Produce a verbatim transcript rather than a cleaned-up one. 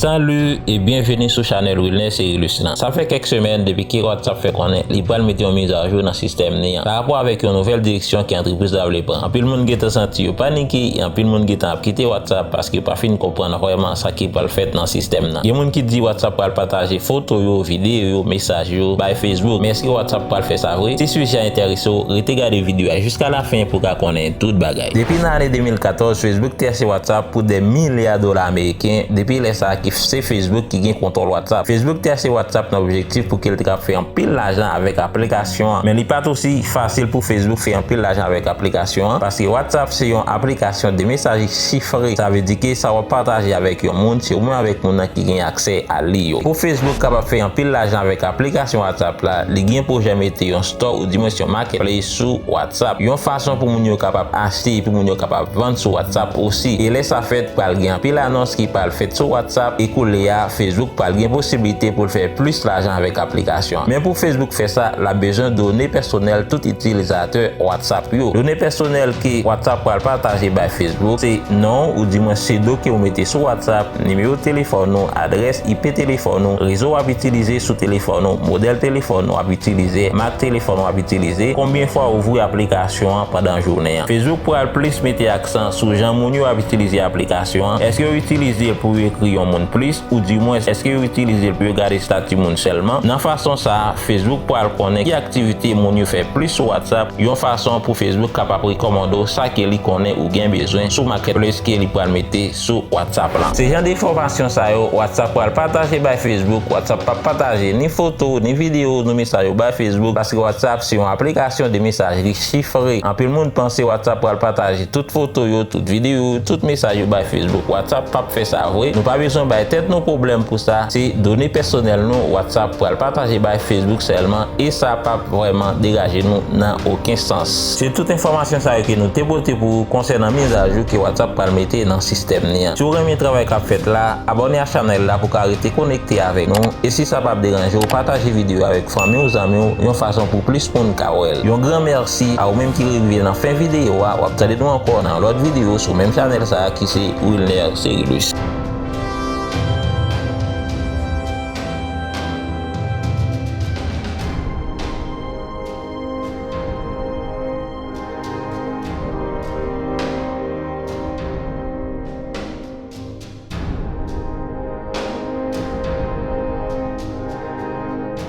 Salut e byenveni sou chanèl Wilner Cerilus lan. Sa fè kèk semèn depi ke WhatsApp fè konnen li pral mete yon mizajou nan sistèm li an. Pa rapò avèk yon nouvèl direksyon ke antrepriz la vle pran. Anpil moun gentan santi yo panike, e anpil moun gentan ap kite WhatsApp paske yo pa fin konprann vrèman sa ki pral fèt nan sistèm nan. Gen moun ki di WhatsApp pral pataje foto yo, videyo yo, mesaj yo bay Facebook. Men èske WhatsApp pral fè sa vre? Si sijè a enterese w, rete gade videyo a jiska lafen pou w ka konnen tout bagay. Depi nan ane de mil katòz, Facebook te achte WhatsApp pou dè milya dola ameriken. Depi lè sa a, ki se Facebook ki gen kontwòl WhatsApp. Facebook te achte WhatsApp nan objektif pou ke l te kab fè anpil lajan avèk aplikasyon an. Men li pa t osi fasil pou Facebook fè anpil lajan avèk aplikasyon an, paske WhatsApp se yon aplikasyon de mesaj chifre. Sa vle di ke sa w ap pataje avèk yon moun, se ou menm avèk moun nan ki gen aksè a li yo. Pou Facebook kapab fè anpil lajan avèk aplikasyon WhatsApp la, li gen pwojè mete yon store ou di mwens yon marketplace sou WhatsApp. Yon fason pou moun yo kapab achte epi moun yo kapab vann sou WhatsApp osi. E lè sa fèt, pral gen anpil anons ki pral fèt sou WhatsApp e koulye a, Facebook pral gen posiblite pou l fè plis lajan avèk aplikasyon an. Men pou Facebook fè sa, l ap bezwen done pèsonèl tout itilizatè WhatsApp yo. Done pèsonèl ke WhatsApp pral pataje bay Facebook se non w, ou di mwens psedo ke w mete sou WhatsApp, nimewo telefòn ou, adrès I P telefòn ou, rezo w ap itilize sou telefòn ou, modèl telefòn w ap itilize, mak telefòn w ap itilize, konbyen fwa w ouvri aplikasyon an pandan jounen an. Facebook pral plis mete aksan sou jan moun yo ap itilize aplikasyon an. Èske yo itilize l pou yo ekri yon moun plis, ou di mwens, èske yo itilize l pou yo gade estati moun sèlman? Nan fason sa a, Facebook pral konnen ki aktivite moun yo fè plis sou WhatsApp, yon fason pou Facebook kapab rekòmande w sa ke li konnen ou gen bezwen sou marketplace ke li pral mete sou WhatsApp lan. Se jan de enfòmasyon sa yo WhatsApp pral pataje bay Facebook. WhatsApp p ap pataje ni foto, ni videyo, ni mesaj yo bay Facebook, paske WhatsApp se yon aplikasyon de mesajri chifre. Anpil moun panse WhatsApp pral pataje tout foto yo, tout videyo yo, tout mesaj yo bay Facebook. WhatsApp p ap fè sa vre. Nou pa bezwen bay tèt nou pwoblèm pou sa. Se done pèsonèl nou WhatsApp pral pataje bay Facebook sèlman, e sa p ap vrèman deranje nou nan okenn sans. Se tout enfòmasyon sa yo ke nou te pote pou ou konsènan mizajou ke WhatsApp pral mete nan sistèm li an. Si w renmen travay k ap fèt la, abòne a chanèl la pou w ka rete konekte avèk nou. E si sa p ap deranje w, pataje videyo avèk fanmi w, zanmi w, yon fason pou plis moun ka wè l. Yon gran mèsi a ou menm ki rive nan fen videyo a. W ap tande nou ankò nan lòt videyo sou menm chanèl sa a ki se Wilner Cerilus.